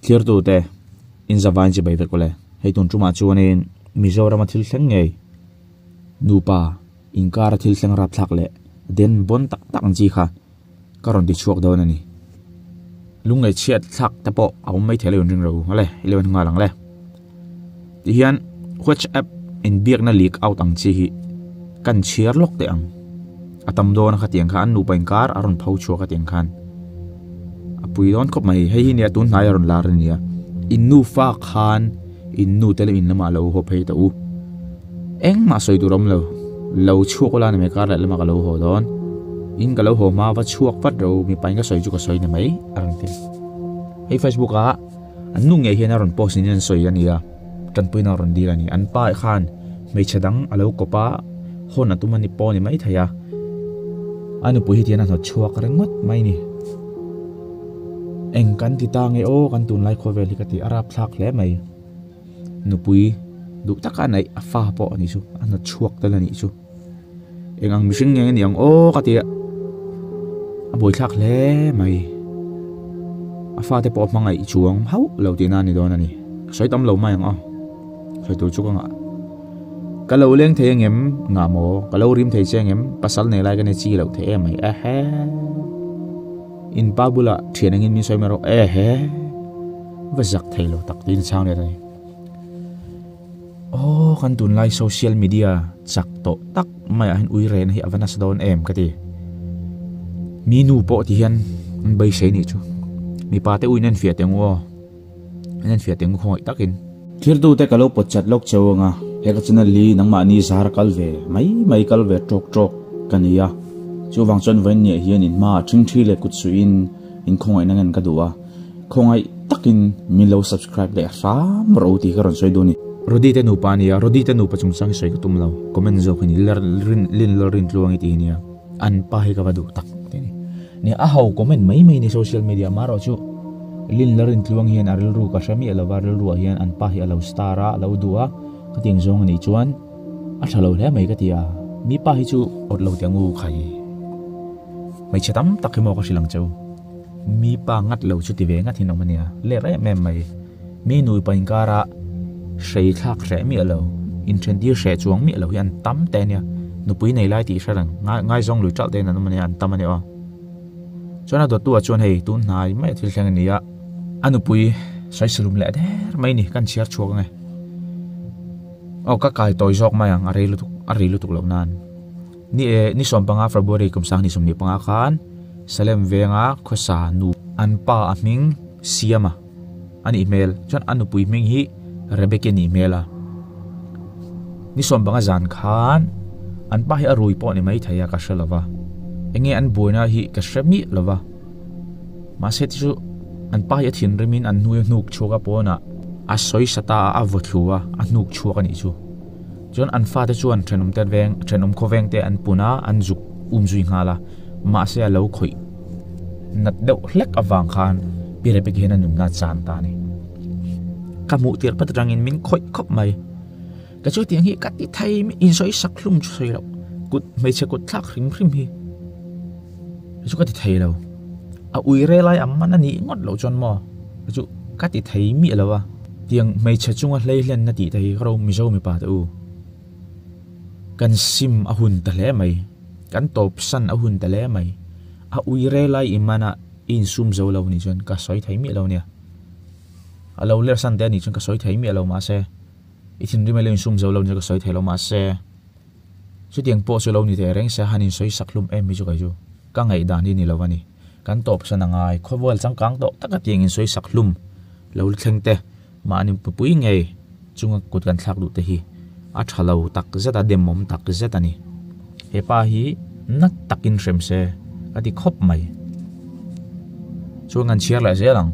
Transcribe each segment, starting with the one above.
Thirtute in zavain chibai vek ule. Hei tun tumah chuanin Mizorama thil thleng ngei nupa inkara thil thleng rapthlak leh den bawn tak tak ang chi kha ka rawn ti chhuak dawn a ni. Lungngaih chhiat thlak te pawh a awm mai thei lo in ring ro le i lo en nghal ang le. Tihian WhatsApp inbiakna leak out ang chi hi kan chhiar lawk teh ang. A tam dawn a khatiang kha an nupa inkar a rawn pho chhuak a tiang khan a pui dawn khawp mai. Hei hi nia tun hnai a rawn lar a nia. In nufa khan in nu te leh in lamah lo haw phei tawh u. Engmah sawi tur a awm lo. Lo chhuak ula ni mai kar leh lamah ka lo haw dawn. In ka lo haw hma va chhuak vat ro mipa in ka sawi chu ka sawi ni mai a rawn ti. Hei Facebook ah an nu ngei hian a rawn post niin an sawi a ni a, tanpuina a rawn dil a ni. An pa khan hmeichhe dang a lo kawp a, hawn a tum a ni pawh a ni maithei a. A nupui hi tihian a hnawt chhuak ringawt mai a ni. Eng kan ti ta nge aw kan tunlai khawvel hi ka ti a rapthlak hle mai. Nupui duh taka neih a fa pawh a nih chu a hnawt chhuak tel a nih chu. Eng ang mihring nge ni ang aw ka ti a, a buaithlak hle mai. A fate pawh a hmangaih chuang hauh lo tihna a ni dawn a ni. Ka sawi tam lo mai ang aw, sawi tur chu ka ngah. Ka lo leng thei angem ngah maw? Ka lo rim thei che angem? Pasal nei lai ka ni chi loh thei em mai ehe. In pa bulah thian angin min sawi mai rawh ehe. Va zak thei lo tak tiin chhang let a ni. Aw kan tunlai social media chak tawh tak maiah hian ui rehna hi a va nasa dawn em ka ti. Mi nu pawh ti hian an beisei nih chu. Mipa te uin an fiah teh ang u aw. An en fiah teh ang u khawngaih takin. Thirtute ka lo pawt chat lawk cheu anga he ka channel hi nangmahni zar kal ve mai mai kal ve tawk tawk ka ni a. Chuvang chuan vawiin niah hian in hmaah ṭhingṭhi leh kut suihin in khawngaihna ngen ka duh a. Khawngaih takin min lo subscribe leh hram rawh u tih ka rawn sawi duh a ni. Rody te nupa a nia, Rody te nupa chungchang hi sawi ka tum lo, comment zawk a ni, Lin Lalrintluangi tih hi nia, an pa hi ka va duh tak tih a ni. Nia a ho comment mai mai a ni social media amaherawh chu Lin Lalrintluang hian a rilru ka hre miah lova, rilruah hian an pa hi a lo star a, a lo duh a, khatiang zawng a nih chuan a tha lo hle mai ka ti a, mi pa hi chu awt lo teh ang u khai. Hmeichhe tam tak hi maw ka hrilh ang cheu. Mi pa ngat lo chu ti ve ngat hi an awm a nia, ler em em mai. Mi nupa inkara hrei thlak hreh miah lo, inthentir hreh chuang miah lo hi an tam te a nia. Nupui nei lai tih hre reng, ngaizawng lui ṭalh te in an awm a nia, an tam a nia aw. Chuan a dawttu ah chuan hei tun hnai mai a thil thleng a ni a, a nupui sawisalum leh der mai ni, kan chhiar chhuak ange. Aw ka kai tawi zawk mai ang, a rei lutuk, a rei lutuk loh nan. Ni e, ni 15 February kum 2025 khan Salem venga khawsa nu an pa a hming Siama a nih hmel chuan a nupui hming hi Rebecca a nih hmel a. Ni 15 zan khan an pa hi a rui pawh ni mai thei a ka hre lova. Enge an buaina hi ka hre miah lova. Mahse ti chu an pa hi a thinrimin an hnui a hnuk chhuak a pawnah a sawi sa ta a, a vaw thlu a, a hnuk chhuak a nih chu. Chuan an fate chuan thenawm te veng, thenawm khawveng te an pun a, an zuk um zui nghal a, mahse a lo khawih nat deuh hlek avang khan Pi Rebecca hian a nunna a chan ta a ni. Ka hmuh tirh phat atangin min khawih khawp mai. Ka chu tiang hi ka ti thei mai, insawi sak hlum chu sawi loh, kut hmeichhe kut thlak hrim hrim hi chu ka ti thei lo. A ui re lai ang man a nih ngawt loh chuan maw chu ka ti thei miah lo a. Tiang hmeichhe chunga hlei hlenna tih te hi ka ro Mizo mipa te u. Kan sim a hun ta hle mai. Kan tawp san a hun ta hle mai. A ui re lai i mana i insum zo lo nih chuan ka sawi thei miah lo nia. A lo ler san te anih chuan ka sawi thei miah lo mahse i thinrim a lo insum zo lo nih chuan ka sawi thei lo mahse chutiang pawh chu lo ni teh reng se han insawi sak hlum em hi chu kei chu ka ngaihdan hi ni lo a ni. Kan tawp san a ngai. Khawvel changkang tawh taka tiang insawi sak hlum lo thleng te mahni pupui ngei chunga kut kan thlak duh te hi a tha lo tak zet a, demawm tak zet a ni. He pa hi nat takin hrem se ka ti khawp mai. Chuan kan chhiar leh zel ang.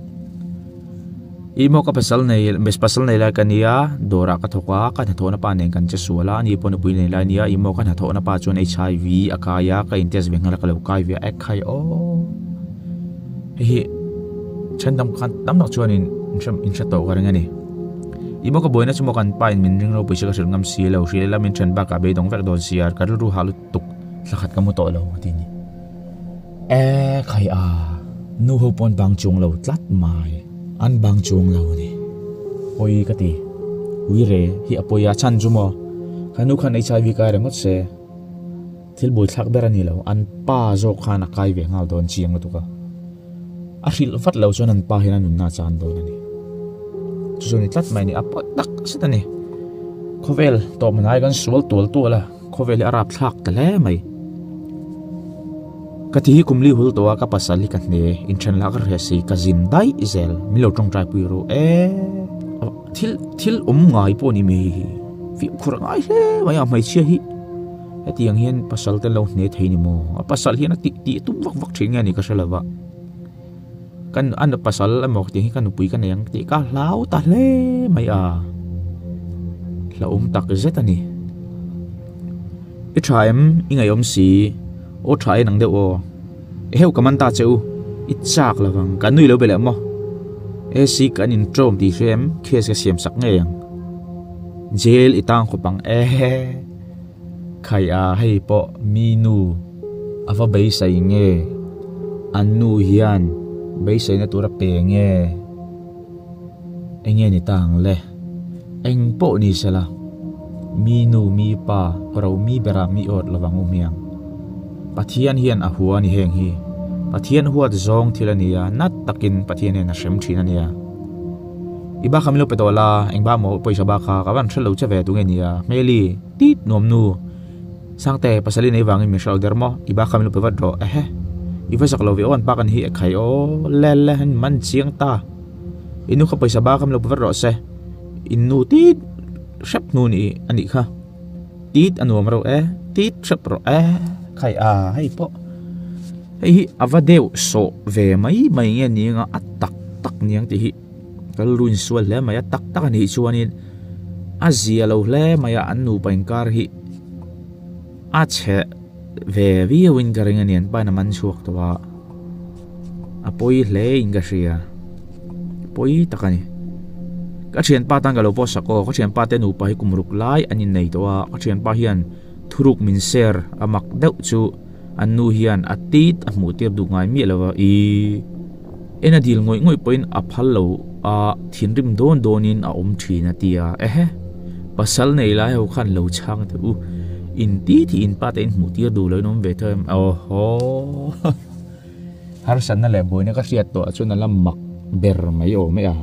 I maw ka pasal nei pasal nei lai ka nia dawrah ka thawk a ka hnathawhna pa nen kan che sual a ani pawh nupui nei lai nia i maw ka hnathawhna pa chuan HIV a kai a ka in test ve nghal a ka lo kai ve a ekhai aw hei hi then tam khan tam tak chuan in in hre tawh ka ring a ni i maw ka buaina chu maw kan pa in min ring ropui se ka hrilh ngam si lo hrilh ila min then bakah beidawng vek dawn sia ka rilru hah lutuk thla khat ka mu tawh lo a ti a ni. E khai a, nu ho pawn bang chung lo tlat mai. An bang chuang lo a ni. Pawi ka ti. Uire hi a pawi a chhan chu maw? Kha nu khan HIV kai ringawt se. Thil buaithlak ber a ni lo. An pa zawk khan a kai ve nghal dawn chiang lutuk a. A hrilh vat lo chuan an pa hian a nunna a chan dawn a ni. Chu chu a ni tlat mai a ni. A pawi tak zet a ni. Khawvel tawp hnai kan sual tual tual a. Khawvel hi a rap thlak ta hle mai. Ka thi hi kum li hul tawh a, ka pasal hi ka hne, inthen lah ka hre si, ka zin daih zel, min lo tawngtai pui ru e. Thil thil awm ngai pawh ni mai hi, fimkhur a ngai hle mai a, hmeichhia hi hetiang hian pasal te lo hne thei ni maw, a pasal hian a tih tih tum vak vak thin nge ni ka hre lova. Kan a pasal emaw tih hi ka nupui ka nei ang tih ka hlau ta hle mai a, hlauhawm tak zet a ni. I tha em? I ngaihawm si. Aw tha en ang deuh aw. Eheu ka man ta che u. I chak lo vang. Ka nui lo be leh maw? AC kan intawm tih hre em? Case ka siam sak ngei ang. Jail i tang khawp ang ehe. Khai a hei pawh mi nu a va beisei nge? An nu hian beiseina tur a pe nge? Enge ni ta ang le? Eng pawh ni sela, mi nu mi pa ro mi bera mi awt lovang u hmiang. Pathian hian a hua a ni heng hi. Pathian huat zawng thil a ni a, nat takin Pathian hian a hrem thin a nia. I bak kha min lo pe tawh la, eng bak maw pawisa bak kha ka van hre lo che ve tunge nia, hmeli, tit nuam nu, Sangte, pasal i nei vangin min hre lo der maw, i bak kha min lo pe vat rawh, ehe, i va zak lo ve aw an pak an hi ekhai aw, le le an man chiang ta, i nu kha pawisa bak kha min lo pe vat rawh se, in nu tit hrep hnu ni a nih kha, tit a nuam reuh e, tit hrep rawh e, khai a hei pawh. Hei hi a va deuh sawh ve mai mai nge ni anga a tak tak niang tih hi ka rilru insual hle mai a tak tak a nih chuanin a zia lo hle mai a an nupa inkar hi a chhe ve viau in ka ring a ni an pa in a man chhuak tawh a a pawi hle in ka hria pawi tak a ni ka thianpa tan ka lo pawh sak aw ka thianpa te nupa hi kum ruk lai an innei tawh a ka thianpa hian thuruk min share a mak deuh chu. An nu hian a tit a hmuh tir duh ngai miah lo va, ih en a dil ngawih ngawih pawhin a phal lo a, thinrim dawn dawnin a awm thin a ti a, ehe pasal nei lai ho khan lo chhang teh u, in ti tih in pa te in hmuh tir duh lo in awm ve tho em, awhaw harsatna leh buaina ka hriat tawh ah chuan a la mak ber mai awm e a,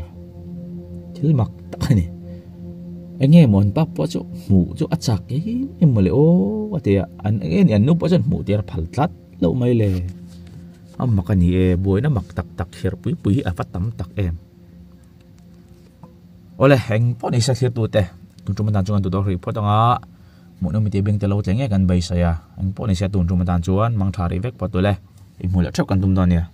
thil mak tak a ni. Eng nge maw an pa pawh chu hmuh chu a chak em em mawle aw a ti a, an eng nge ni an nu pawh chuan hmuh tir a phal tlat loh mai le. A mak a ni e, buaina mak tak tak kher pui pui hi a va tam tak em. Awle eng pawh ni se thlir tute tun tum atan chuan kan duh hrih phawt ang a, hmuhnawm mite beng te lo tle nge kan beisei a, eng pawh ni se tun tum atan chuan mang tha rih vek phawt tule, inhmuh leh theuh kan tum dawn a nia.